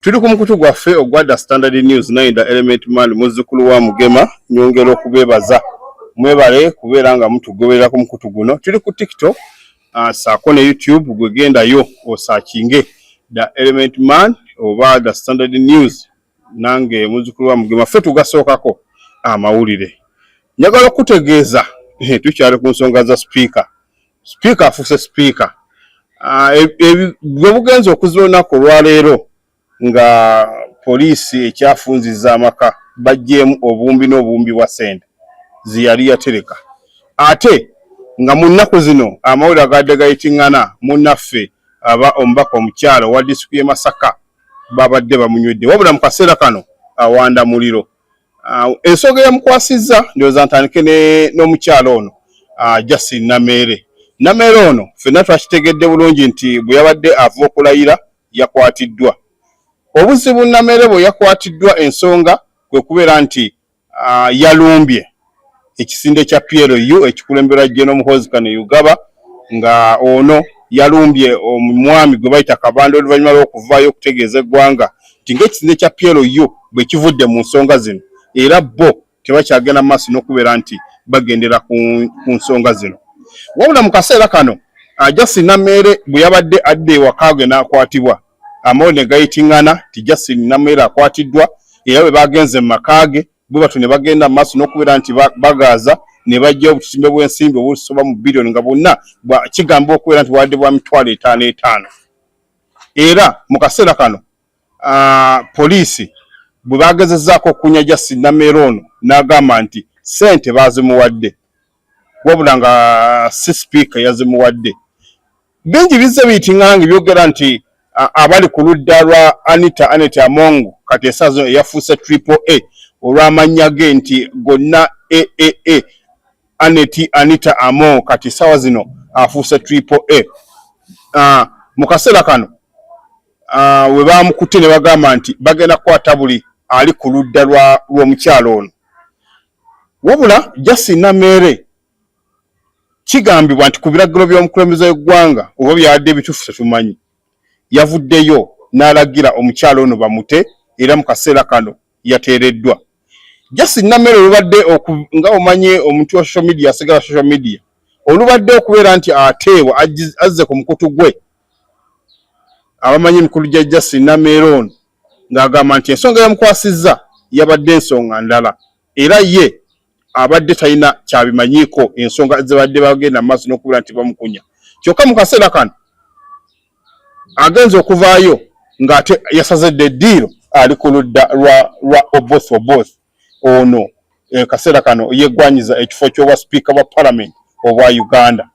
Tuli ku mukutu gwaffe ogwa The Standard News naye The Element Man muzzukulu wa Mugema nyongera okubeebaza mwebale kubeera nga mutugoberera ku mukutu guno. Tuli ku TikTok saako ne YouTube, gwe gendayo osaakinge The Element Man oba The Standard News nange muzzukulu wa Mugema ffe tugasookako amawulire. Njagala okutegeeza tukyali ku nsonga za sipiika. Sipiika afuuse sipiika. Bwe bugenze okuziba olunaku olwaleero nga poliisi ekyafunziza amaka baggyeemu obuwumbi n'obuwumbi bwa ssente ze yali yatereka, ate nga mu nnaku zino amawulire agadde gayitingana munnaffe aba omubaka omukyala owa disitulikiti y'e Masaka babadde bamunywedde, wabula mu kaseera kano awanda muliro. Ensonga eyamukwasizza ndowooza ntandike n'omukyala ono Justin Nameere. Nameere ono ffenna twakitegedde bulungi nti bwe yabadde ava okulayira yakwatiddwa. Obuzibu Nameere bwe yakwatiddwa ensonga kwe kubeera nti yalumbye ekisinde kya PLU ekikulemberwa General Muhoozi Kainerugaba, nga ono yalumbye omwami gwe bayita Kabanda oluvannyuma lw'okuvaayo okutegeeza eggwanga nti ng'ekisinde kya PLU bwe kivudde mu nsonga zino era bo tebakyagenda maaso n'okubeera nti bagendera ku nsonga zino. Wabula mu kaseera kano Justin Nameere bwe yabadde adda ewaka ge n'akwatibwa, amawulire ne gayitingana nti Justin Nameere akwatiddwa, era bwe bagenze mu maka ge bwe batyo ne bagenda mu maaso n'okubeera nti bagaaza ne baggyayo obutimbe bw'ensimbi obusoba mu biliyoni nga bwonna kigambibwa okubeera nti bwabadde bwa 550 000. Era mu kaseera kano poliisi bwe bagezezzaako okukunya Justin Nameere ono n'agamba nti ssente baazimuwadde wabula nga si sipiika yazimuwadde. Bingi bizze biyitingana byogera nti abali ku ludda lwa Anita Annet Among kati essaawa zino eyafuuse Triple A olw'amannya ge nti gonna AAA Annet Anita Among kati essaawa zino afuuse Triple A. Mu kaseera kano we baamukutte ne bagamba nti bagenda kukwata buli ali ku ludda lw'omukyalo ono. Wabula Justin Nameere kigambibwa nti ku biragiro by'omukulembeze w'eggwanga oba byabadde ebituufu tetumanyi, yavuddeyo n'alagira omukyalo ono bamute era mu kaseera kano yateereddwa. Justin Nameere olubadde nga omanyi omuntu wa social media asigala social media, olubadde okubeera nti ateebwa azze ku mukutu gwe abamanyi emikulu gya Justin Nameere ono ng'agamba nti ensonga yamukwasizza yabadde ensonga ndala era ye abadde talina kyabimanyiiko ensonga zebadde bagenda mu maaso n'okubeera nti bamukunya. Kyokka mu kaseera kano agenze okuvaayo ng'ate yasazedde eddiiro ali ku ludda lwa Oboth Oboth ono kaseera kano yeggwanyiza ekifo ky'obwa sipiika bwa palamenti obwa Uganda.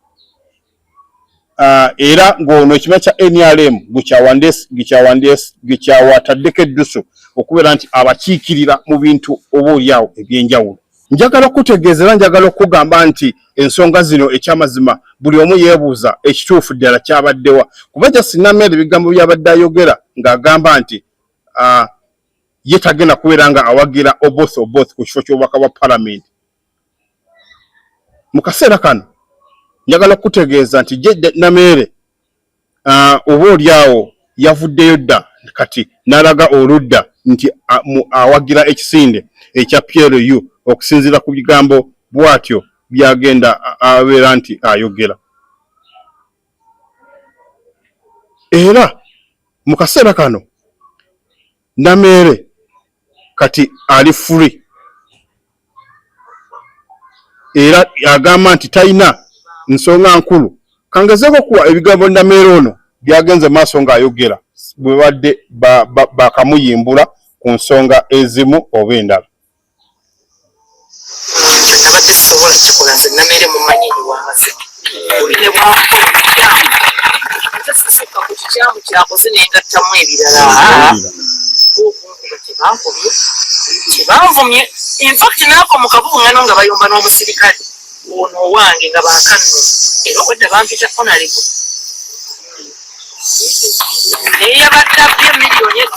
Era ng'ono ekibiina kya NRM gwekyawataddeko eddusu okubeera nti abakiikirira mu bintu oba oliawo ebyenjawulo. Njagala okutegeeza era njagala okugamba nti ensonga zino ekyamazima buli omu yeebuuza ekituufu ddala kyabaddewa, kuba Justin Nameere ebigambo byabadde ayogera ng'agamba nti ye tagenda kubeera nga awagira Oboth Oboth ku kifo ky'obubaka bwa palamenti. Mu kaseera kano njagala okutegeeza nti je Nameere oba oliawo yavuddeyo dda kati n'alaga oludda nti awagira ekisinde ekya PLU okusinziira ku bigambo bw'atyo byagenda abeera nti ayogera. Era mu kaseera kano Nameere kati ali free era agamba nti talina nsonga nkulu. Kangezeeko okuwa ebigambo Nameere ono byagenze maaso ng'ayogera bwe badde bakamuyimbula ku nsonga ezimu oba endala. Nabadde sisobola kikola nze Nameere mumanyi ndi w'amazima. Buli ne bwankola ekikyamu ate sisukka ku kikyamu kyakoze ne ngattamu ebirala. Okunkuba tebankubye, tebanvumye. In fact naako mu kabuŋŋano nga bayomba n'omusirikale ono owange nga bakanno era obwedda bampita honorable. Naye yabadde abbye 5 million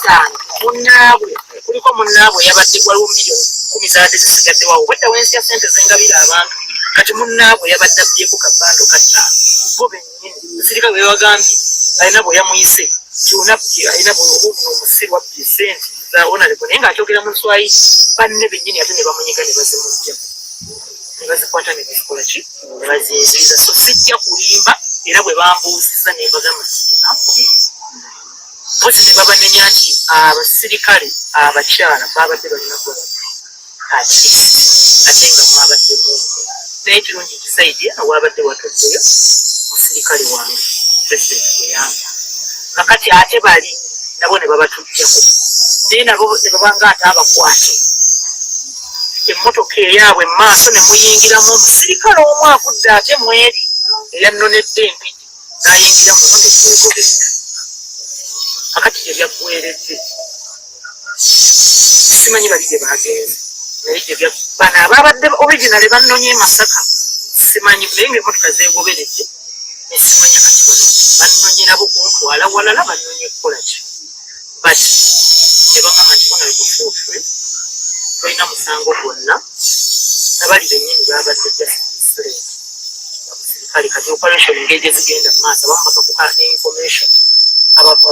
munnaabwe, kuliko munnaabwe yabadde waliwo 10 million zaabadde zisigaddewo awo obwedda wensya ssente zengabira abantu. Kati munnaabwe yabadde abbyeko kabando ka 5 bo bennyini nsirika bwe babagambye alina bwe yamuyise. Kyona alina buno omusiru wabbye sente za honorable, naye ng'akyogera mu Luswayiri. Banne bennyini ate ne bamunyiga ne bazimuggyako, ne bazikwata, ne bazikola ki, ne bazinziriza. So sijja kulimba, era bwe bambuuzizza ne mbagamba nti ankubye. Mpozi ne babanenya nti abasirikale abakyala babadde balina kuba at least, ate nga mwabaddemu omu. Naye kirungi nti side eno wabadde watuddeyo musirikale wange president gwe yampa. Kakati ate bali nabo ne babatujjako, naye nabo ne babanga ate abakwate emmotoka eyaabwe mu maaso ne muyingiramu omusirikale omu avudde ate mweri eyannonedde empigi n'ayingira muno ne twegoberera. Kakati gye byaggweredde simanyi, bali gye bagenze, naye gye bya bano ababadde original bannonye e Masaka simanyi, naye ng'emmotoka zeegoberedde nesimanya. Kati bano bannonye nabo kuntwala walala, bannonye kukola ki? But ne bagamba nti honorable, feel free, tolina musango gwonna. Nabali bennyini babadde just misled abasirikale. Kati operation engeri gye zigenda mu maaso, abamu bakakuka ne information, abamu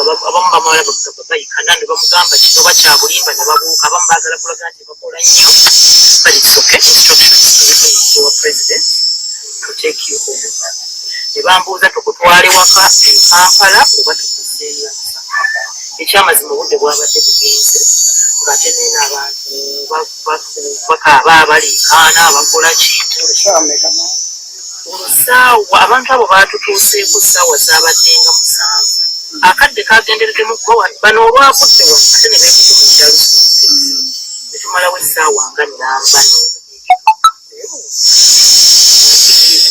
bamala bayikana ne bamugamba kino oba kyabulimba ne babuuka. Abamu baagala kulaga nti bakola nnyo, but it's okay. Instructions wa president to take you home. Ne bambuuza, tukutwale waka e Kampala oba tukuzeeyo? Ekyamazima obudde bwabadde bugenze, ng'ate neena abantu bakaaba, baliikaana, bakola ki. Olwo abantu abo baatutuuseeko ssaawa zaabadde nga 7. Akadde kagendereddemu kuba bano olwavudde wano ate ne beekukuma ekyalusutte, ne tumalawo essaawa nga nnamba.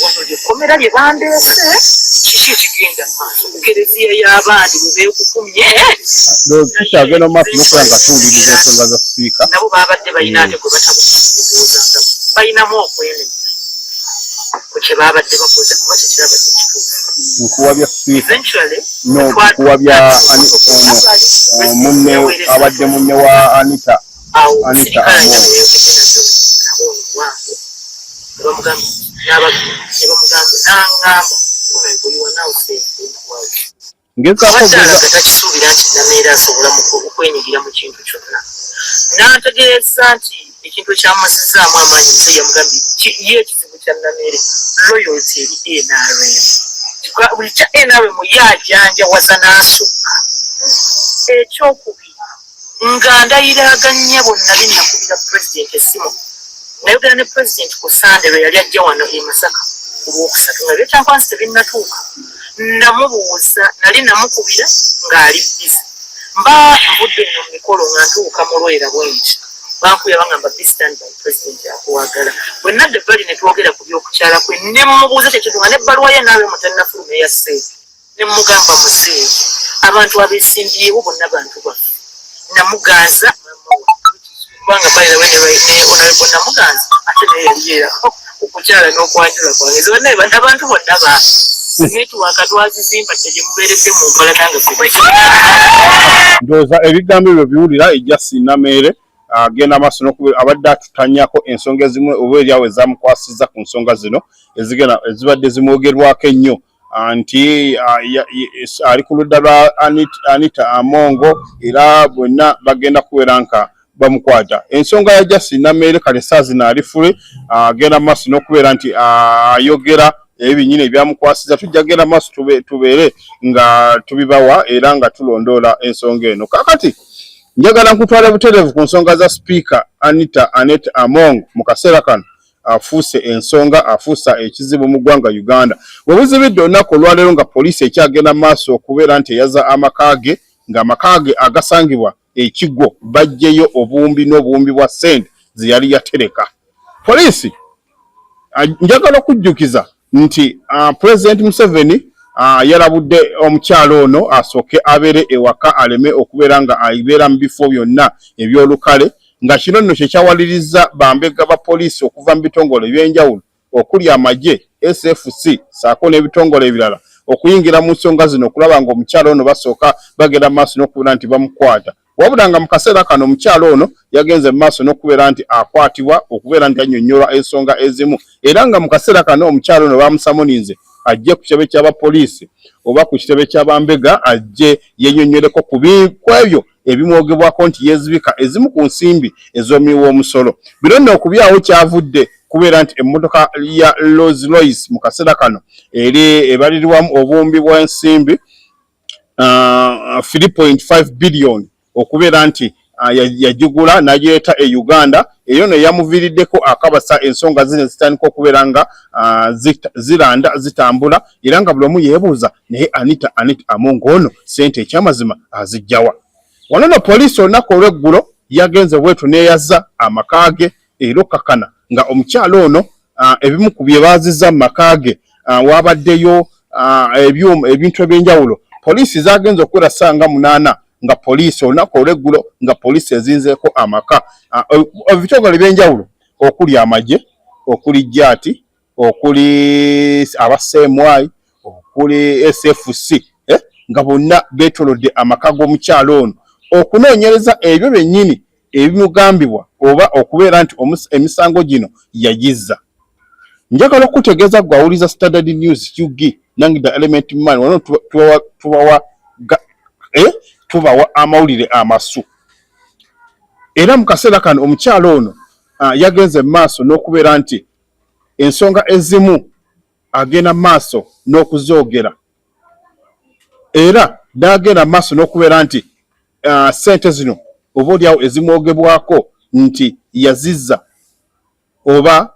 Wano lyekkomera lye bandeese. Kiki ekigenda maaso ku kereziya y'abandi bwe beekukumye? Tukyagenda mu maaso n'okuba nga tuwuliriza ensonga za sipiika. Nabo babadde balina ate gwe batabukirowooza nga balinamu okwenenya ku kye babadde bakoze, kuba tekirabadde kituufu. Nkuwabya sipiika. Eventually No, nkuwabya ono munne, abadde munne wa Anita. Awo Anita omusirikale alina Among. beyogedde nabyo nabo ono wange, ne bamugamba ne bamugamba n'aŋŋamba, "Honorable, you are now safe, don't worry." Ngezaako Abadde ogeza alaga takisuubira nti Nameere asobola okwenyigira mu kintu kyonna. N'antegeeza nti ekintu ekyamazizaamu amaanyi, nze yamugambye ye ekizibu kya Nameere loyalty eri NRM. Buli kya NRM ye ajanjawaza n'asukka. Ekyokubiri, nga ndayiraganya bonna binakubira pulezidenti essimu, nayogera ne pulezidenti ku Sande lwe yali ajja wano e Masaka ku Lwokusatu nga byekyankwansi tebinnatuuka. Namubuuza, nali namukubira ng'ali busy, mba nvudde eno mu mikolo nga ntuuka mu Lwera bwenti, bankubira bagamba, "Be stand by, president akuwagala." Bwe nadda ebbali ne twogera ku by'okukyala kwe, ne mubuuza kyekintu nga n'ebbaluwa ye naawe mutannafuluma eya seeke, ne mugamba, "Muzeeyi, abantu abeesimbyewo bonna bantu baffe." Namuganza kubanga by the way ne honorable Namuganza ate naye yali yeera okukyala n'okwanjula kwange. Zonna abantu bonna bantu netiwaaka twazizimba dde gye mubeeredde mu mpala nange. Ndowooza ebigambo ebyo biwulira. Ejasi Nameere agenda maaso n'okubeera abadde atutanyako ensonga ezimu oba eryawo ezamukwasizza ku nsonga zino ezigenda ezibadde zimwogerwako ennyo, nti ali ku ludda lwa Anita Amongo, era bonna bagenda kubeera nka bamukwata. Ensonga ya Jasi Nameere kale saa zino ali free, agenda maaso n'okubeera nti ayogera ebyo binnyini ebyamukwasiza. Tujja genda maaso tubeere nga tubibawa era nga tulondoola ensonga eno. Kaakati njagala nkutwala butereevu ku nsonga za sipiika Anita Anet Among. Mu kaseera kano afuuse ensonga, afuusa ekizibu mu ggwanga Uganda. Bwe buzibidde olunaku olwaleero nga poliisi ekyagenda maaso okubeera nti eyaza amaka ge, ng'amaka ge agasangibwa ekigwo baggyeyo obuwumbi n'obuwumbi bwa ssente ze yali yatereka. Poliisi, njagala okujjukiza nti President Museveni yalabudde omukyalo ono asooke abeere ewaka, aleme okubeera nga abeera mu bifo byonna ebyolukale, nga kino nno kyekyawaliriza bambega ba poliisi okuva mu bitongole ebyenjawulo okuli amagye, SFC saako n'ebitongole ebirala okuyingira mu nsonga zino okulaba nga omukyalo ono basooka bagenda mu maaso n'okubeera nti bamukwata. Wabula nga mu kaseera kano omukyalo ono yagenze mu maaso n'okubeera nti akwatibwa okubeera nti annyonnyola ensonga ezimu, era nga mu kaseera kano omukyalo ono bamusamuninze. ajje ku kitebe ky'abapoliisi oba ku kitebe ky'abambega ajje yenyonyoleko ku ebyo ebimwogebwako nti yeezibika ezimu ku nsimbi ez'omuwi w'omusolo. Bino nno okubyawo kyavudde kubeera nti emmotoka ya Rolls Royce mu kaseera kano eri ebalirirwamu obuwumbi bw'ensimbi 3.5 billion okubeera nti yagigula n'agireeta e Uganda, eyo ne yamuviiriddeko akabasa. Ensonga zino zitandika okubeera nga ziranda zitambula, era nga buli omu yeebuuza, naye Anita Among ono ssente ekyamazima aziggyawa? Wano no poliisi olunaku olw'eggulo yagenze bwetu n'eyaza amaka ge, era okkakana nga omukyala ono ebimu ku bye baazizza mu maka ge wabaddeyo ebyuma, ebintu ebyenjawulo. Poliisi zagenze okuwera ssaawa nga 8 nga poliisi olunaku olw'eggulo nga poliisi ezinzeeko amaka, ebitongole ebyenjawulo okuli amagye, okuli JATT, okuli aba CMI, okuli SFC, nga bonna beetolodde amaka g'omukyala ono okunoonyereza ebyo byennyini ebimugambibwa oba okubeera nti emisango gino yagizza. Njagala okutegeeza gwe awuliza Standard News UG, nange the Element Man, wano tubawa amawulire amasu. Era mu kaseera kano omukyala ono yagenze mu maaso n'okubeera nti ensonga ezimu agenda mu maaso n'okuzoogera, era n'agenda mu maaso n'okubeera nti ssente zino oba oliawo ezimwogebwako nti yazizza oba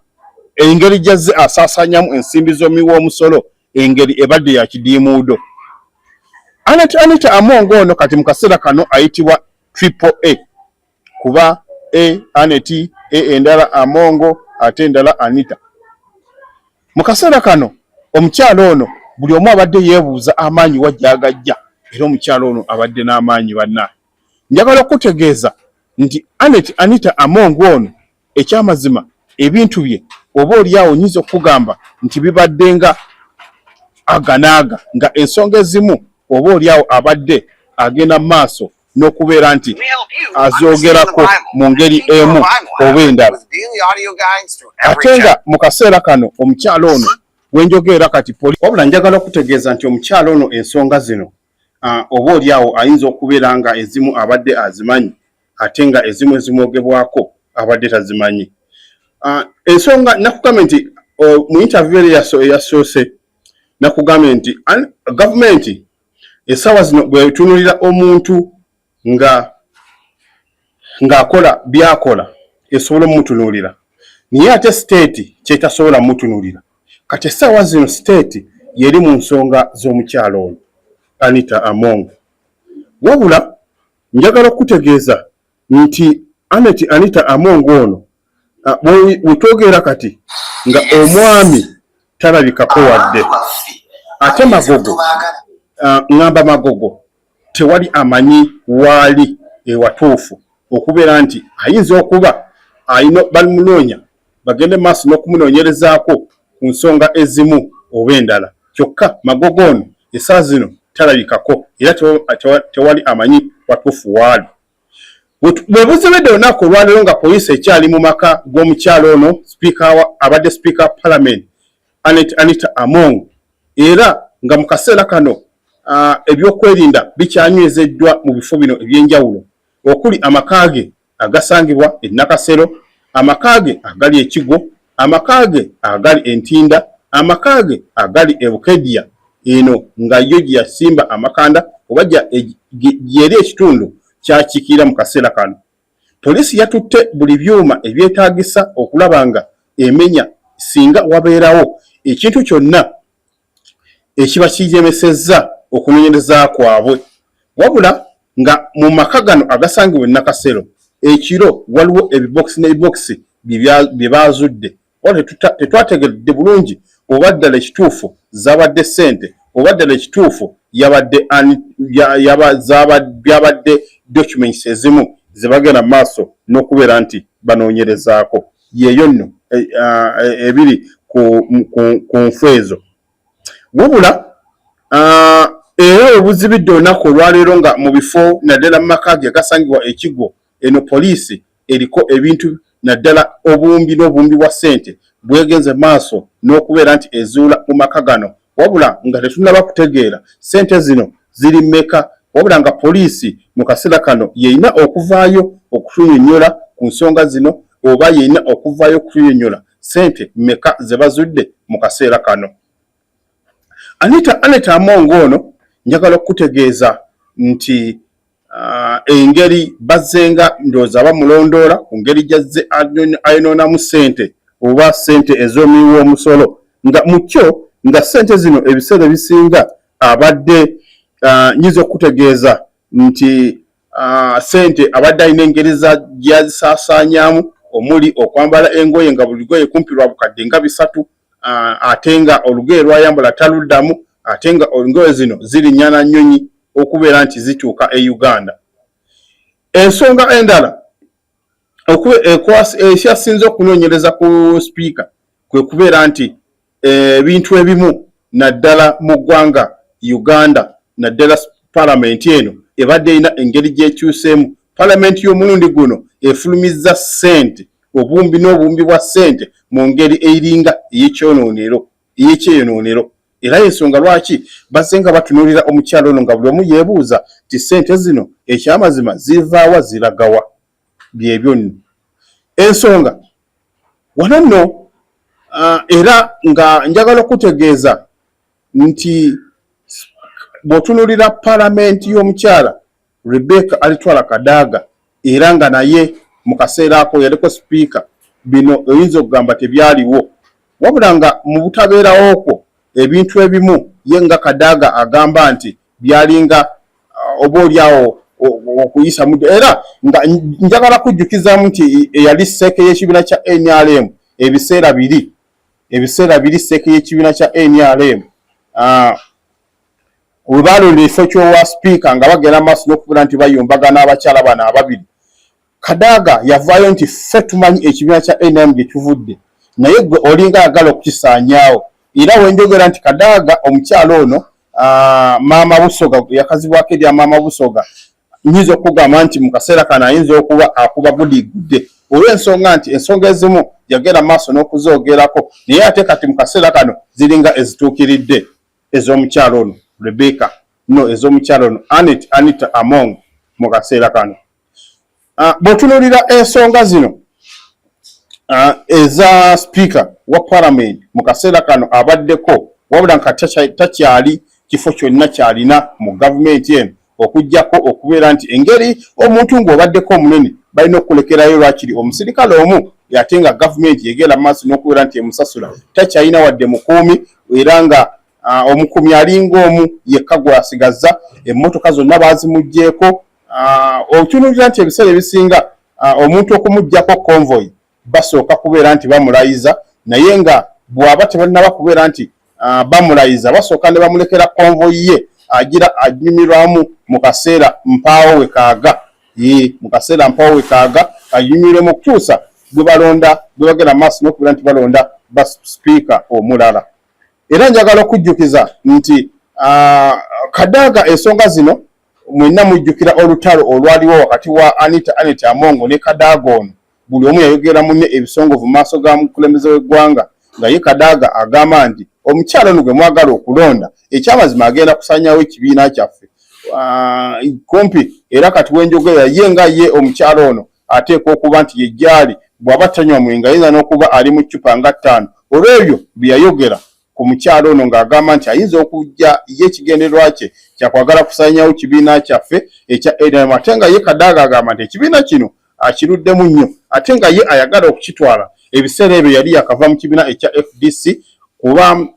engeri gy'azze asaasaanyamu ensimbi z'omuwi w'omusolo, engeri ebadde ya kidiimuudo. Anita Among ono kati mu kaseera kano ayitibwa Triple A, kuba A Anet, A endala Amongo, ate endala Anita. Mu kaseera kano omukyala ono buli omu abadde yeebuuza amaanyi wa gy'agajja, era omukyala ono abadde n'amaanyi. Banna, njagala okutegeeza nti Anet Anita Among ono ekyamazima ebintu bye oba oliawo nyinza okukugamba nti bibadde nga aga n'aga, nga ensonga ezimu oba oliawo abadde agenda mu maaso n'okubeera nti azoogerako mu ngeri emu oba endala. Ate nga mu kaseera kano omukyala ono wenjogeera kati, wabula njagala okutegeeza nti omukyala ono ensonga zino oba oliawo ayinza okubeera nga ezimu abadde azimanyi, ate nga ezimu ezimwogebwako abadde tazimanyi. Ensonga nakugambye nti mu interview eri eyasoose nakugambye nti gavumenti essaawa zino bwetunuulira omuntu nga ng'akola byakola esobola omutunuulira, naye ate state kyetasobola mutunuulira. Kati essaawa zino state yeri mu nsonga z'omukyalo ono Anita Among. Wabula njagala okutegeeza nti Anet Anita Among ono wetwogera kati nga omwami talabikako wadde, ate Magogo, ŋŋamba Magogo tewali amanyi waali ewatuufu, okubeera nti ayinza okuba ayina bamunoonya, bagende maaso n'okumunoonyerezaako ku nsonga ezimu oba endala. Kyokka Magogo ono essaawa zino talabikako, era tewali amanyi watuufu waali. Bwe buzibidde olunaku olwaleero nga poliisi ekyali mu maka g'omukyalo ono sipiika, abadde sipiika wa parliament, Anet Anita Among, era nga mu kaseera kano ebyokwerinda bikyanywezeddwa mu bifo bino ebyenjawulo okuli amaka ge agasangibwa e Nakasero, amaka ge agali e Kigo, amaka ge agali e Ntinda, amaka ge agali e Bukedia, eno nga yo gye yasimba amakanda oba gyeri ekitundu kyakiikirira mu kaseera kano. Poliisi yatutte buli byuma ebyetaagisa okulaba nga emenya singa wabeerawo ekintu kyonna ekiba kiremesezza okunoonyereza kwabwe. Wabula nga mu maka gano agasangibwa e Nakasero ekiro waliwo ebibokisi n'ebibokisi bye baazudde, wabula tetwategedde bulungi oba ddala ekituufu zabadde ssente oba ddala ekituufu yabadde byabadde documents ezimu ze bagenda mu maaso n'okubeera nti banoonyerezaako. Yeeyo nno ebiri ku nfu ezo. Wabula era obuzibidde olunaku olwaleero nga mu bifo naddala mu maka ge gasangibwa Ekigo, eno poliisi eriko ebintu naddala obuwumbi n'obuwumbi bwa ssente bwegenze maaso n'okubeera nti ezuula mu maka gano. Wabula nga tetunnaba kutegeera ssente zino ziri mmeka, wabula nga poliisi mu kaseera kano y'erina okuvaayo okutunyonnyola ku nsonga zino oba y'erina okuvaayo okutunyonnyola ssente mmeka ze bazudde mu kaseera kano. Anita Annet Among ono njagala okukutegeeza nti engeri bazzenga ndowooza bamulondoola ku ngeri gy'azze ayonoonamu ssente oba ssente ez'omuwi w'omusolo, nga mu kyo nga ssente zino ebiseera ebisinga abadde nyinza okukutegeeza nti ssente abadde alina engeri gy'azisaasaanyaamu, omuli okwambala engoye nga buli lugoye kumpi lwa bukadde nga 300, ate nga olugoye lwayambala taluddamu, ate nga engoye zino zirinnya na nnyonyi okubeera nti zituuka e Uganda. Ensonga endala ekyasinze okunoonyereza ku sipiika kwe kubeera nti ebintu ebimu naddala mu ggwanga Uganda, naddala palamenti eno ebadde erina engeri gy'ekyuseemu. Palamenti y'omulundi guno efulumizza ssente obuwumbi n'obuwumbi bwa ssente mu ngeri eringa ey'ekyeyonoonero, era ensonga lwaki bazze nga batunuulira omukyala ono nga buli omu yeebuuza nti ssente zino ekyamazima zivaawa, ziragawa? Byebyo nno ensonga wano nno. Era nga njagala okutegeeza nti bw'otunuulira palamenti y'omukyala Rebecca Alitwala Kadaga, era nga naye mu kaseera ako yaliko sipiika, bino oyinza okugamba tebyaliwo, wabula nga mu butabeerawo okwo ebintu ebimu ye nga Kadaga agamba nti byalinga oba oliawo okuyisa muddo. Era nga njagala kujjukizaamu nti eyali sseeke y'ekibiina kya NRM ebiseera biri, sseeke y'ekibiina kya NRM, we balonda ekifo ky'owa sipiika nga bagenda maaso n'okubeera nti bayombagana abakyala bano ababiri, Kadaga yavaayo nti ffe tumanyi ekibiina kya NRM gye kivudde, naye gwe olinga ayagala okukisaanyaawo. Era wenjogera nti Kadaga omukyala ono, Maama Busoga, yakazibwako erya Maama Busoga, nyinza okugamba nti mu kaseera kano ayinza okuba akuba gudigudde olw'ensonga nti ensonga ezimu yagenda maaso n'okuzoogerako, naye ate kati mu kaseera kano ziringa ezituukiridde ez'omukyalo ono Rebecca, no ez'omukyalo ono Anet Anita Among mu kaseera kano. Bw'otunuulira ensonga zino eza sipiika wa parliament mu kaseera kano abaddeko, wabula nga takyali kifo kyonna kyalina mu gavumenti eno, okuggyako okubeera nti engeri omuntu ng'obaddeko omunene balina okukulekerayo lwakiri omusirikale omu, ate nga gavumenti egenda mu maaso n'okubeera nti emusasula. Takyalina wadde mukuumi, era nga omukuumi alinga omu yekka gw'asigazza, emmotoka zonna baazimuggyeko. Otunuulira nti ebiseera ebisinga omuntu okumuggyako convoy basooka kubeera nti bamulayiza, naye nga bw'aba tebannaba kubeera nti bamulayiza, basooka ne bamulekera convoy ye agira anyumirwamu mu kaseera mpaawo we kaaga, mu kaseera mpaawo we kaaga anyumirwemu okutuusa bwe balonda, bwe bagenda maaso n'okubeera nti balonda ba sipiika omulala. Era njagala okujjukiza nti Kadaga ensonga zino mwenna mujjukira olutalo olwaliwo wakati wa Anita Anet Amongo ne Kadaga ono. Buli omu yayogera munne ebisongovu mu maaso ga mukulembeze w'eggwanga, nga ye Kadaga agamba nti omukyala ono gwe mwagala okulonda ekyamazima agenda kusanyawo ekibiina kyaffe kumpi. Era kati wenjogerera ye nga ye omukyala ono ateekwa okuba nti ye gyali bw'aba tanywa mwenge ayinza n'okuba ali mu ccupa nga 5 olw'ebyo bye yayogera ku mukyala ono, ng'agamba nti ayinza okujja ye ekigendererwa kye kyakwagala kusanyawo kibiina kyaffe ekya NRM, ate nga ye Kadaga agamba nti ekibiina kino akiruddemu nnyo, ate nga ye ayagala okukitwala. Ebiseera ebyo yali yakava mu kibiina ekya FDC, kuba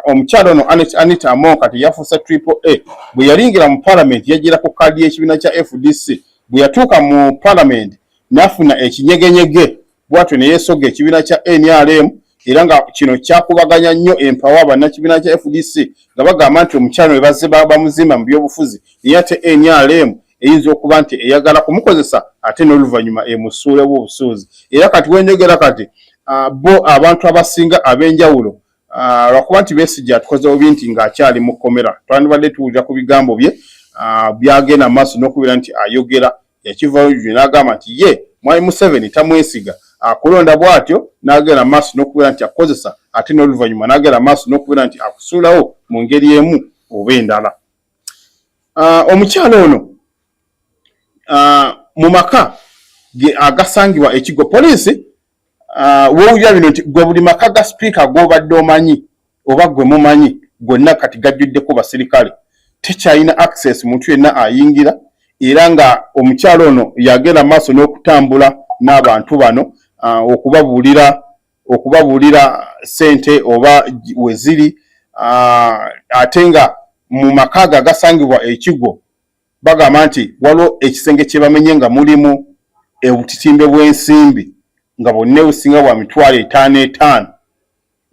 omukyala ono Anita Among kati yafuuse Triple A, bwe yalingira mu parliament yagira ku kaadi y'ekibiina kya FDC. Bwe yatuuka mu parliament n'afuna ekinyegenyege bw'atyo ne yeesoga ekibiina kya NRM, era nga kino kyakubaganya nnyo empawa bannakibiina kya FDC nga bagamba nti omukyala we bazze bamuzimba mu byobufuzi, naye ate NRM eyinza okuba nti eyagala kumukozesa ate n'oluvannyuma emusuulewo obusuuzi. Era kati wenjogera kati bo abantu abasinga ab'enjawulo, lwakuba nti Besigye atukoze bubi nti ng'akyali mu kkomera twandibadde tuwulira ku bigambo bye byagenda maaso n'okubeera nti ayogera. Yakivayo n'agamba nti ye Mwami Museveni tamwesiga. Akulonda bw'atyo n'agenda mu maaso n'okubeera nti akukozesa, ate n'oluvannyuma n'agenda mu maaso n'okubeera nti akusuulawo mu ngeri emu oba endala. Omukyala ono mu maka agasangibwa ekigo poliisi, wowulira bino nti gwe buli maka ga sipiika g'obadde omanyi oba gwe mumanyi gonna kati gajjuddeko basirikale, tekyalina access muntu yenna ayingira, era nga omukyala ono yagenda maaso n'okutambula n'abantu bano okubabuulira ssente oba we ziri, ate nga mu maka ago agasangibwa ekigo bagamba nti waliwo ekisenge kye bamenye nga mulimu obutitimbe bw'ensimbi nga bwonna obusinga bwa 5,000 5.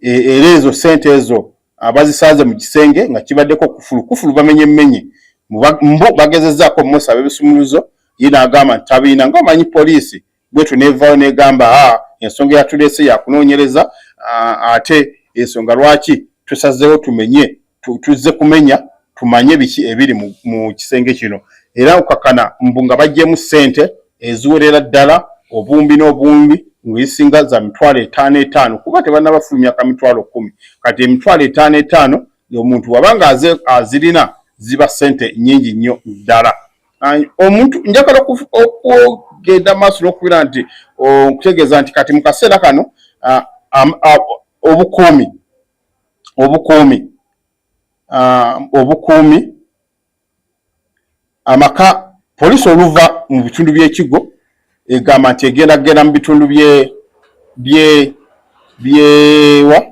Era ezo ssente ezo abazisanze mu kisenge nga kibaddeko kufulu kufulu, bamenye mmenye mbu bagezezzaako omusaba ebisumuluzo, ye n'agamba nti tabiina. Nga omanyi poliisi bwetyo nevaayo negamba, a ensonga yatuleese yakunoonyereza, ate ensonga lwaki tusazeewo tumenye, tuzze kumenya tumanye biki ebiri mu kisenge kino. Era okakana mbu nga baggyemu ssente eziwerera ddala obuwumbi n'obuwumbi, ng'ezisinga za 5,000 5, kuba tebannabafulumya ka 10,000. Kati 5,000 5 omuntu wabanga azirina ziba ssente nnyingi nnyo ddala. Omuntu njagala okugenda maaso n'okubeera nti okutegeeza nti kati mu kaseera kano obukuumi amaka, poliisi oluva mu bitundu by'ekigo egamba nti egenda kugenda mu bitundu bye bye byewa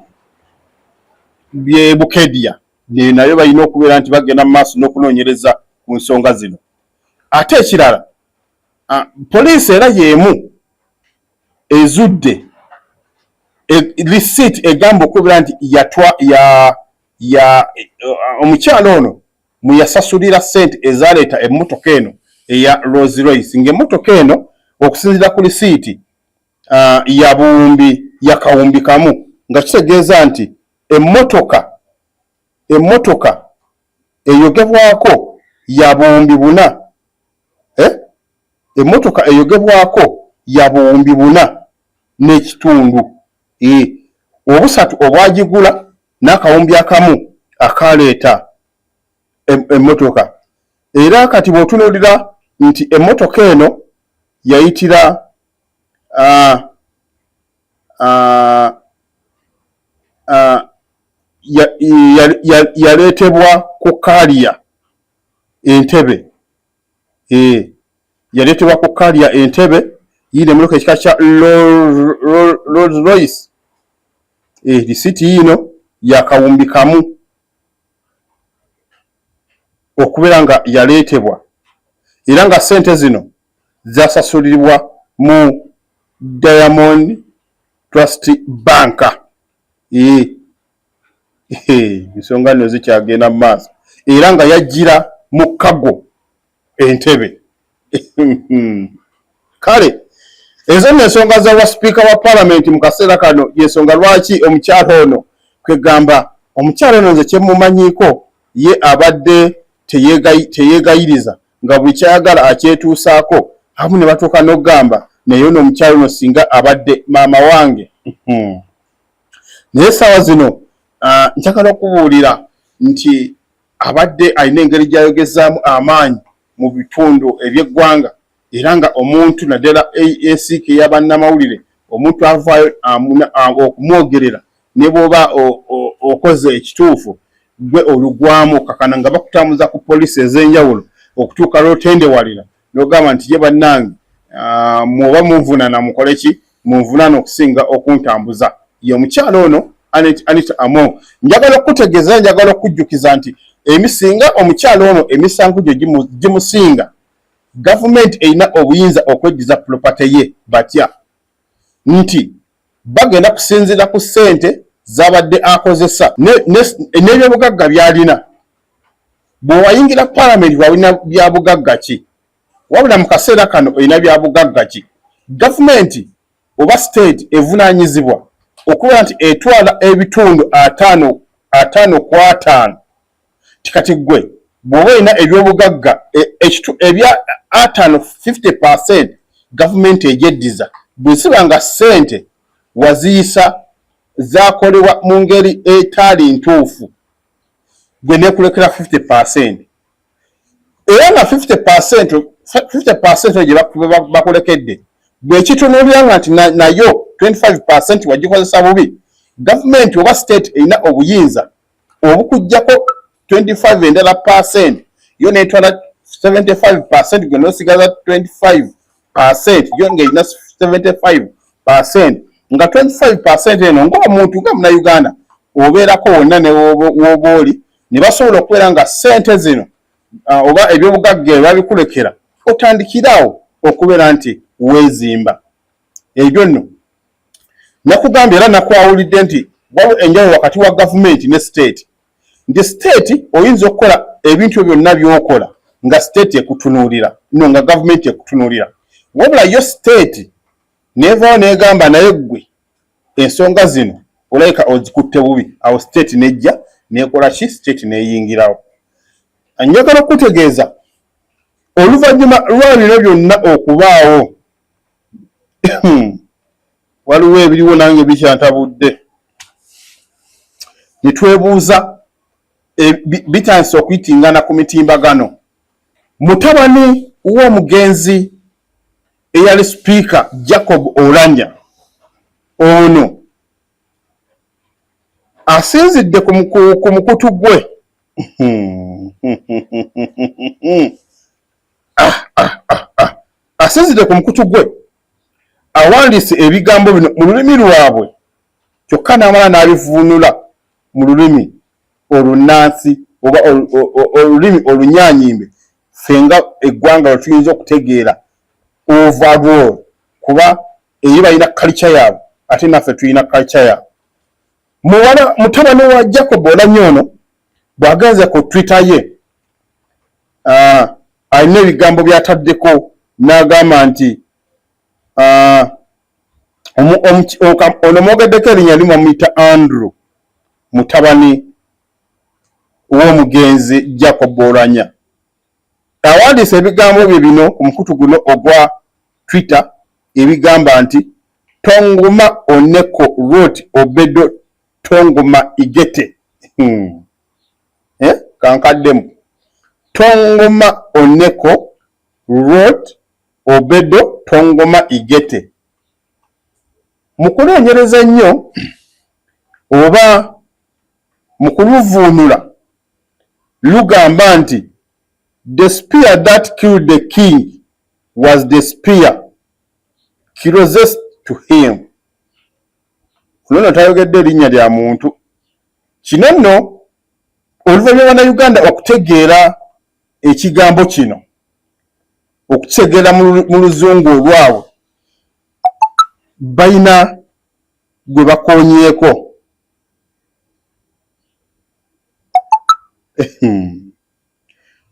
bye Bukedia, nayo balina okubeera nti bagenda mu maaso n'okunoonyereza ku nsonga zino. Ate ekirala, poliisi era y'emu ezudde receipt egamba okubeera nti yatwa ya ya omukyala ono mwe yasasulira ssente ezaleeta emmotoka eno eya Rolls Royce, ng'emmotoka eno okusinziira ku risiiti ya buwumbi ya 1,000, nga kitegeeza nti emmotoka eyogebwako ya 4,000, eh? Emmotoka eyogebwako ya 4.5 buwumbi, obusatu obwagigula n'akawumbi akamu akaleeta emmotoka. Era kati bw'otunuulira nti emmotoka eno yayitira yaleetebwa ku carrier Entebe, yaleetebwa ku carrier Entebe, yiino emmotoka ekika kya Rolls Royce, risiti yiino ya 1,000 okubeera nga yaleetebwa, era nga ssente zino zasasulibwa mu Diamond Trust Bank. Ensonga nno zikyagenda mu maaso, era nga yajjira mu cargo Entebe. Kale ezo nno ensonga za wa sipiika wa palamenti mu kaseera kano, yensonga lwaki omukyala ono, kwegamba omukyala ono nze kyemumanyiiko ye abadde teyeegayiriza, nga buli kyayagala akyetuusaako, abamu ne batuuka n'okugamba naye ono omukyala ono singa abadde maama wange. Naye essaawa zino njagala okubuulira nti abadde alina engeri gy'ayogezaamu amaanyi mu bitundu eby'eggwanga, era nga omuntu naddala ensiike ey'abannamawulire, omuntu avaayo okumwogerera, ne bw'oba okoze ekituufu gwe olugwamu kakana nga bakutambuza ku poliisi ez'enjawulo okutuuka lw'otendewalira n'ogamba nti ye bannange, mwoba munvunana mukole ki, munvunana okusinga okuntambuza. Ye omukyala ono Anita Among, njagala okukutegeeza, njagala okujjukiza nti emisinga omukyala ono emisango gyo gimusinga, gavumenti erina obuyinza okweddiza property ye. Batya nti bagenda kusinziira ku ssente z'abadde akozesa n'ebyobugagga by'alina. Bw'owayingira palamenti walina byabugagga ki? Wabula mu kaseera kano olina byabugagga ki? Gavumenti oba state evunaanyizibwa okubeera nti etwala ebitundu 50 ku 50. Tikati gwe bw'oba olina ebyobugagga ebya 50, 50%, gavumenti egyeddiza. Bwe ziba nga ssente waziyisa zakolebwa mu ngeri etaali ntuufu, gwe nekulekera 50%, era nga 50% gye bakulekedde bwekitunuulira nga nti nayo 25% wagikozesa bubi, gavumenti oba state erina obuyinza obukuggyako 25 endala percent, yo netwala 75%, gwe nosigaza 25%, yo ng'erina 75%, nga 25% eno ng'omuntu nga Munnayuganda obeerako wonna ne w'oba oli, ne basobola okubeera nga ssente zino oba ebyobugagga ebyo babikulekera, otandikirawo okubeera nti weezimba. Ebyo nno nakugambye era nakwawulidde nti waliwo enjawulo wakati wa gavumenti ne state, nti state oyinza okukola ebintu byonna by'okola nga state ekutunuulira, no nga gavumenti ekutunuulira, wabula yo state nevaawo negamba, naye ggwe ensonga zino olabika ozikutte bubi. Awo state nejja nekola ki? State neyingirawo. Njagala okutegeeza, oluvannyuma lwa bino byonna okubaawo, waliwo ebiriwo nange bikyantabudde ne twebuuza, bitandise okuyitingana ku mitimbagano. Mutabani w'omugenzi eyali sipiika Jacob Oulanyah ono asinzidde ku mukutu gwe asinzidde ku mukutu gwe, awandiise ebigambo bino mu lulimi lwabwe, kyokka n'amala n'abivuunula mu lulimi olunnansi oba olulimi olunyanyimbe, ffe nga eggwanga lwe tuyinza okutegeera overall, kuba eri balina culture yaabwe ate naffe tulina culture yaabwe. Muwala, mutabani wa Jacob Oulanyah ono bw'agenze ku Twitter ye, alina ebigambo by'ataddeko n'agamba nti ono mwogeddeko erinnya limu, bamuyita Andrew, mutabani w'omugenzi Jacob Oulanyah. Awandiise ebigambo bye bino ku mukutu guno ogwa Twitter ebigamba nti, "Tongma oneko rwot obedo tongma igete." Eh? Kankaddemu. "Tongma oneko rwot obedo tongma igete." Mu kunoonyereza ennyo oba mu kuluvuunula, lugamba nti, "The spear that killed the king was the spear closest to him." Ono nno tayogedde erinnya lya muntu. Kino nno oluvannyuma Bannayuganda okutegeera ekigambo kino, okukitegeera mu Luzungu olwabwe, balina gwe bakoonyeeko.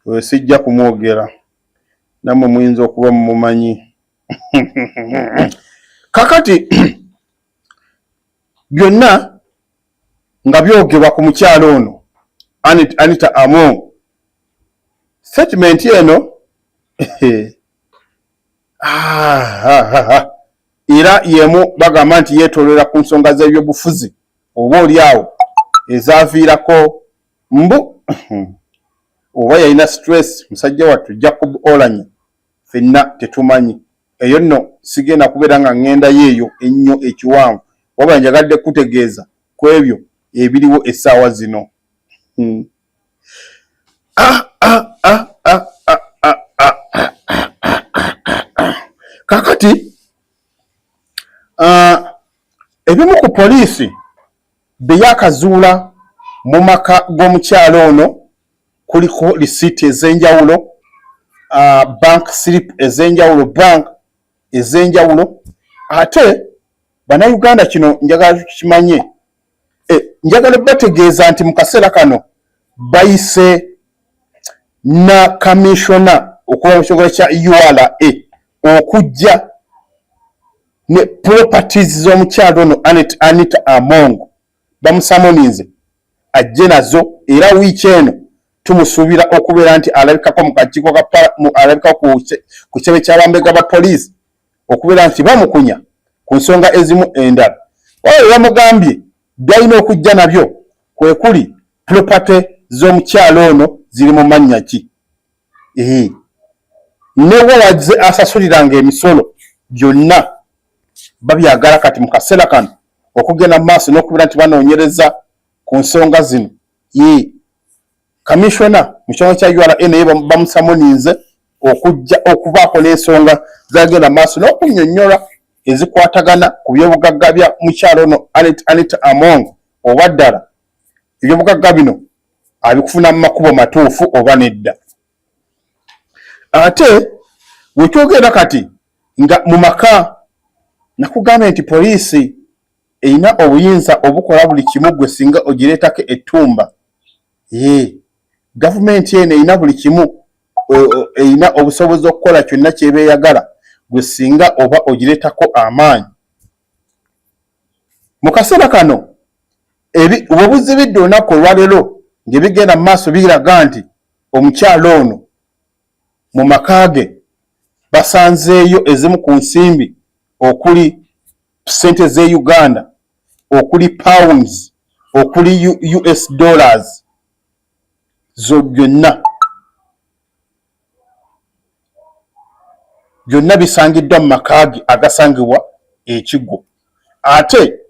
Oyo sijja kumwogera, nammwe muyinza okuba mumumanyi. Kakati byonna nga byogerwa ku mukyalo ono Anita Among, statement eno era yemu bagamba nti yeetoolera ku nsonga z'ebyobufuzi oba oli awo ezaaviirako mbu oba yalina stress musajja wattu Jacob Oulanyah. Ffenna tetumanyi. Eyo nno sigenda kubeera nga ŋŋendayo eyo ennyo ekiwanvu, wabula njagadde kutegeeza ku ebyo ebiriwo essaawa zino. Ah, ah, ah, ah, ah, ah, ah, ah, ah, ah, ah. Kakati ebimu ku poliisi bye yakazuula mu maka g'omukyalo ono kuliko risiiti ez'enjawulo, bank slip ez'enjawulo, bank ez'enjawulo. Ate Bannayuganda, kino njagala tukimanye, njagala bategeeza nti mu kaseera kano bayise na kamishona okuva mu kitongole kya URA okujja ne properties z'omukyalo ono Anita Among. Bamusamoninze ajje nazo, era wiiki eno tumusuubira okubeera nti alabikako mu kakiiko ka alabikako ku kitebe ky'abambega ba poliisi okubeera nti bamukunya. ku nsonga ezimu endala. Wabula bamugambye byalina okujja nabyo kwe kuli property z'omukyala ono ziri mu mannya ki, newa wazze asasuliranga emisolo, byonna babyagala kati mu kaseera kano okugenda mu maaso n'okubeera nti banoonyereza ku nsonga zino. Ye kamishona mu kitongole kya URA naye bamusamuninze okujja okubaako n'ensonga zagenda mu maaso n'okunnyonnyola ezikwatagana ku byobugagga bya mukyalo ono Anita Among, oba ddala ebyobugagga bino abikufuna mu makubo matuufu oba nedda. Ate wekyogera kati nga mu maka nakugambye nti poliisi erina obuyinza obukola buli kimu gwe singa ogireetako ettumba. Ye gavumenti eno erina buli kimu, erina obusobozi okukola kyonna kyeba eyagala gwe singa oba ogireetako amaanyi. Mu kaseera kano bwe buzibidde olunaku olwaleero ng'ebigenda mu maaso biraga nti omukyala ono mu maka ge basanzeeyo ezimu ku nsimbi okuli ssente z'e Uganda, okuli pounds, okuli US dollars, zo byonna byonna bisangiddwa mu maka ge agasangibwa ekigwo, ate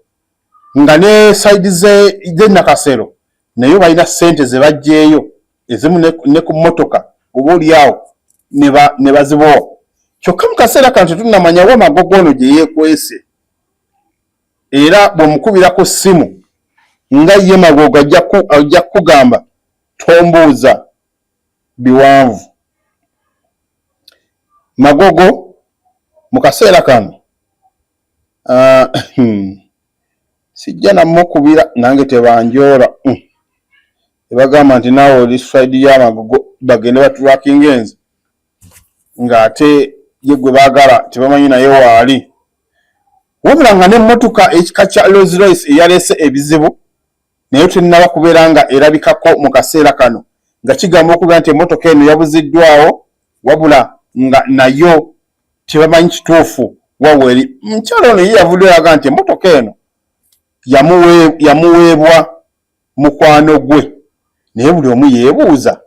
nga ne sayidi z'e Nakasero nayo balina ssente ze baggyeeyo ezimu ne ku mmotoka oba oliawo ne bazibowa. Kyokka mu kaseera kano tetunnamanya wa Magogo ono gye yeekwese, era bw'omukubirako ssimu nga ye Magogo ajja kukugamba tombuuza biwanvu. Magogo mu kaseera kano sijja namukubira nange tebanjoola, ebagamba nti naawe oli side ya Magogo, bagende batulakinga enze ng'ate ye gwe baagala tebamanyi naye waali. Wabula nga n'emmotoka ekika kya Rolls Royce eyaleese ebizibu naye tennaba kubeera nga erabikako mu kaseera kano, nga kigamba okubeera nti emmotoka eno yabuziddwawo, wabula nga nayo tebamanyi kituufu waweeri. Mukyala ono ye yavuddeyo aga nti emmotoka eno yamuweebwa mukwano gwe, naye buli omu yeebuuza,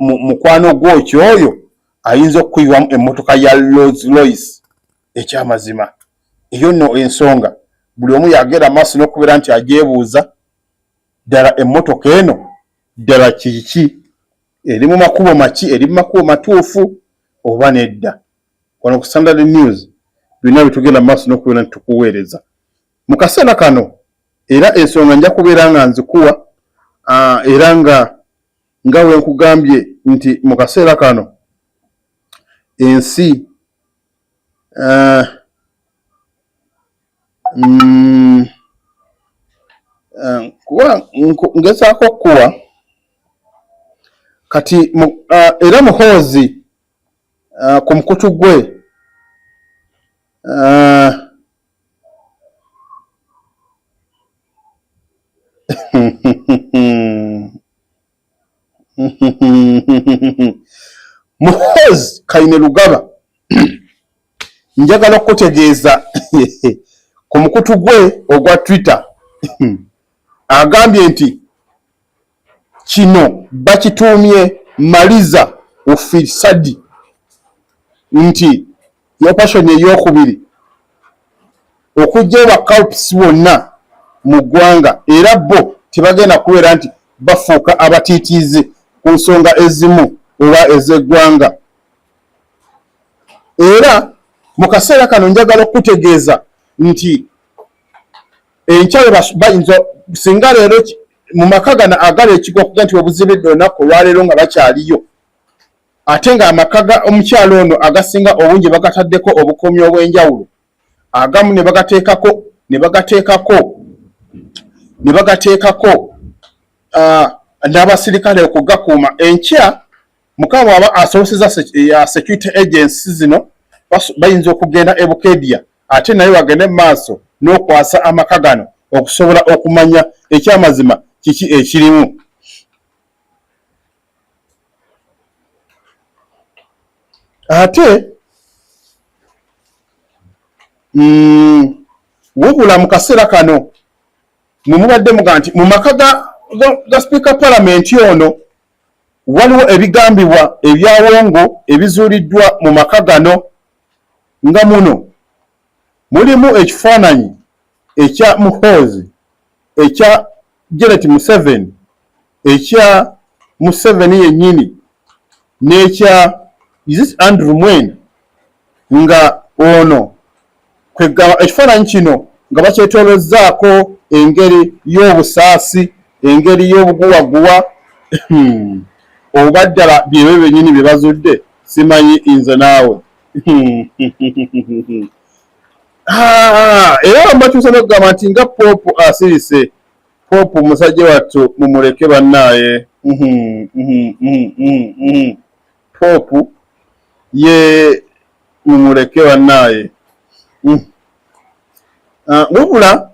mukwano gwo ki oyo ayinza okukuyiwamu emmotoka ya Rolls Royce? Ekyamazima eyo nno ensonga buli omu yagenda maaso n'okubeera nti agyebuuza, ddala emmotoka eno ddala kiki, eri mu makubo maki, eri mu makubo matuufu oba nedda? Wano ku Standard News byonna bitugenda maaso n'okubeera nti tukuweereza mu kaseera kano, era ensonga nja kubeera nga nzikuwa, era nga nga bwe nkugambye nti mu kaseera kano ensi kuba ngezaako okukuwa kati era Muhoozi ku mukutu gwe Muhoozi Kainerugaba, njagala okukutegeeza ku mukutu gwe ogwa Twitter agambye nti kino bakituumye maliza ufisadi, nti operation eyokubiri okuggyayo ba culprits bonna mu ggwanga, era bo tebagenda kubeera nti bafuuka abatiitiizi ku nsonga ezimu oba ez'eggwanga. Era mu kaseera kano njagala okukutegeeza nti enkya bayinza singa leero mu maka gano agali ekigo okuga nti obuzibidde olunaku olwaleero nga bakyaliyo, ate ng'amaka ga omukyalo ono agasinga obungi bagataddeko obukuumi obw'enjawulo, agamu ne bagateekako ne bagateekako ne bagateekako n'abasirikale okugakuuma. Enkya Mukama bw'aba asoboseza security agency zino bayinza okugenda e Bukedia ate naye bagende mu maaso n'okwasa amaka gano okusobola okumanya ekyamazima kiki ekirimu. Ate Wabula mu kaseera kano mwe mubadde muga nti mu maka ga sipiika palamenti ono waliwo ebigambibwa ebyawongo ebizuuliddwa mu maka gano, nga muno mulimu ekifaananyi ekya Muhoozi, ekya Janet Museveni, ekya Museveni yennyini n'ekya is Andrew Mwenda, nga ono kwegamba ekifaananyi kino nga bakyetoolozzaako engeri y'obusaasi, engeri y'obuguwaguwa. Oba ddala byebyo byennyini bye bazudde, simanyi nze naawe. Ah, era batuusa n'okugamba nti nga Pope asirise. Pope musajja wattu, mumuleke bannaaye. Pope ye mumuleke bannaaye. Ah, wabula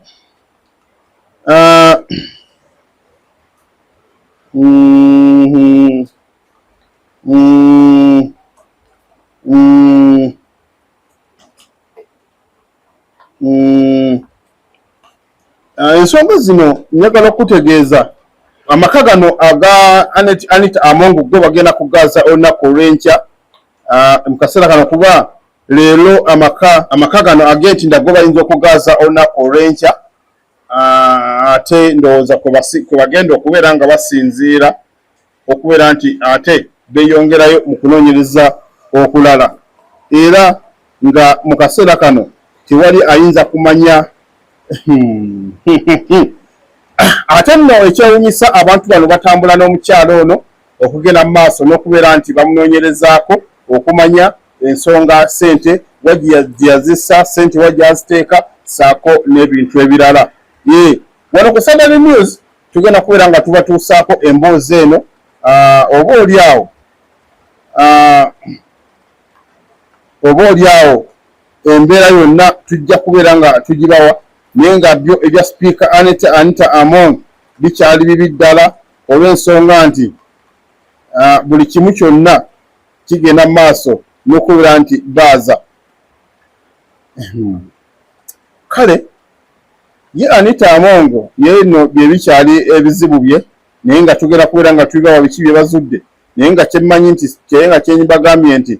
Ensonga zino njagala okutegeeza amaka gano aga Anita Among go bagenda kugaza olunaku olw'enkya. Mu kaseera kano, kuba leero amaka gano ag'entinda go bayinza okugaza olunaku olw'enkya. Ate ndowooza kwe bagenda okubeera nga basinziira okubeera nti ate beeyongerayo mu kunoonyereza okulala, era nga mu kaseera kano tewali ayinza kumanya. Ate nno ekyewunyisa, abantu bano batambula n'omukyalo ono okugenda mu maaso n'okubeera nti bamunoonyerezaako okumanya ensonga ssente wa gye yazissa, ssente wa gyaziteeka, ssaako n'ebintu ebirala. Ye wano ku Standard News tugenda kubeera nga tubatuusaako emboozi eno. Oba oli awo embeera yonna tujja kubeera nga tugibawa, naye nga byo ebya Sipiika Anita Among bikyali bibi ddala, olw'ensonga nti buli kimu kyonna kigenda mu maaso n'okubeera nti baaza. Kale ye Anita Among ye nno bye bikyali ebizibu bye, naye nga tugenda kubeera nga tubibawa biki bye bazudde. Naye nga kyemmanyi nti kye nga kyenyibagambye nti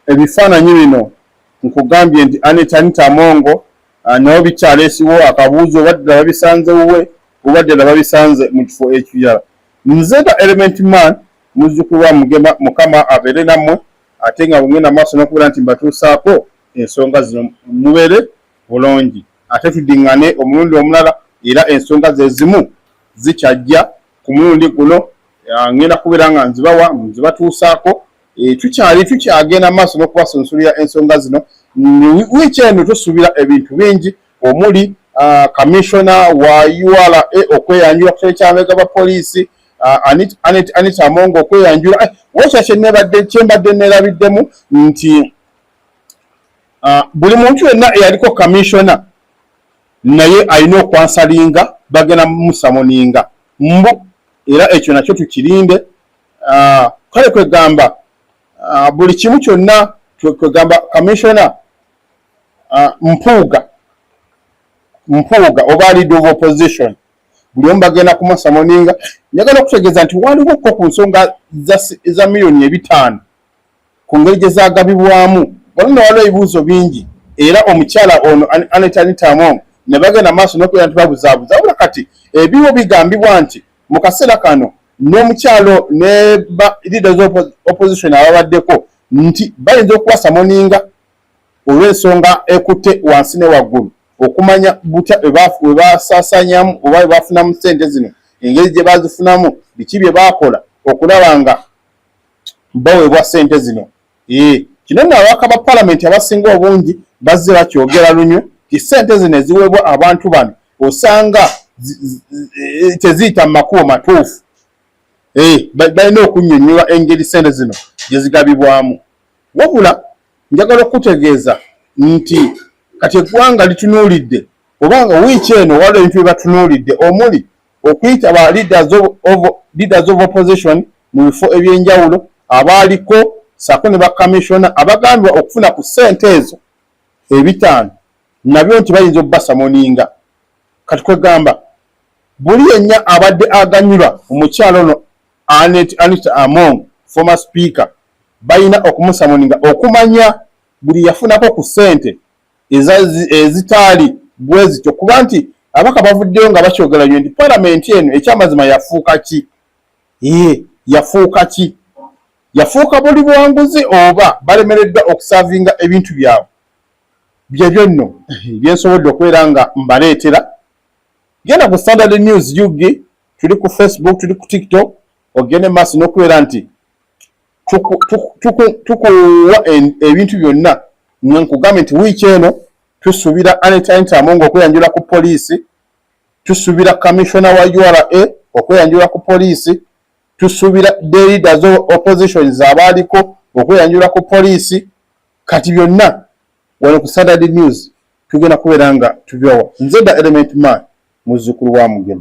ebifaananyi bino nkugambye nti Anita Among nawo bikyaleesiwo akabuuzo, oba ddala babisanze wuwe, oba ddala babisanze mu kifo ekirala. Nze nga Element Man, muzzukulu wa Mugema, Mukama abeere nammwe, ate nga bwengenda maaso n'okubeera nti mbatuusaako ensonga zino, mubeere bulungi, ate tudiŋŋane omulundi omulala. Era ensonga ze zimu zikyajja ku mulundi guno, ngenda kubeera nga nzibawa, nzibatuusaako. Tukyali tukyagenda maaso n'okubasunsulira ensonga zino. Wiiki eno tusuubira ebintu bingi, omuli kamishona wa URA okweyanjula ku kitebe ky'abamega ba poliisi, Anita Among okweyanjula. Wekya kyembadde neerabiddemu nti buli muntu yenna eyaliko kamishona naye alina okwansalinga, bagenda musamoninga mbu, era ekyo nakyo tukirinde. Kale kwegamba buli kimu kyonna, kwegamba kamishona Mpuuga oba leader of opposition, buli omu bagenda kumusamoninga. Njagala okutegeeza nti waliwoko ku nsonga za 5 miliyoni ku ngeri gye zagabibwamu. Wano nno waliwo ebibuuzo bingi, era omukyala ono Anita Among ne bagenda maaso n'okubeera nti babuzaabuza. Wabula kati ebiwo bigambibwa nti mu kaseera kano n'omukyalo ne ba leaders of opposition ababaddeko nti bayinza okubasamoninga olw'ensonga ekutte wansi ne waggulu, okumanya butya bwe basaasaanyamu oba bwe bafunamu ssente zino, engeri gye bazifunamu, biki bye baakola okulaba nga baweebwa ssente zino. Kino nno ababaka ba palamenti abasinga obungi bazze bakyogera lunywe ti ssente zino eziweebwa abantu bano osanga teziyita mu makubo matuufu. Balina okunnyonnyola engeri ssente zino gye zigabibwamu. Wabula njagala okutegeeza nti kati eggwanga litunuulidde, obanga wiiki eno waliwo ebintu bye batunuulidde, omuli okuyita ba leaders of opposition mu bifo ebyenjawulo. abaaliko saako ne bakamishona abagambibwa okufuna ku ssente ezo ebitaano nabyo nti bayinza okubasamoninga. Kati kwegamba buli yenna abadde aganyulwa omukyalo ono Annet Anita Among, former speaker, balina okumusamoninga okumanya buli yafunako ku ssente ezitaali bwe zityo, kuba nti ababaka bavuddeyo nga bakyogera nyo nti palamenti eno ekyamazima yafuuka ki? Ee, yafuuka ki? Yafuuka buli buwanguzi oba balemereddwa okusaavinga ebintu byabwe? Byebyo nno byensobodde okubeera nga mbaleetera. Genda ku Standard News UG, tuli ku Facebook, tuli ku TikTok, ogende maaso n'okubeera nti tukuwa ebintu byonna. Nkugambe nti wiiki eno tusuubira Annet Anita Among okweyanjula ku poliisi, tusuubira kamishona wa URA okweyanjula ku poliisi, tusuubira the leaders of oppositions abaaliko okweyanjula ku poliisi. Kati byonna wano ku Standard News tugenda kubeera nga tubibawa. Nze da Element Man, muzzukulu wa Mugema.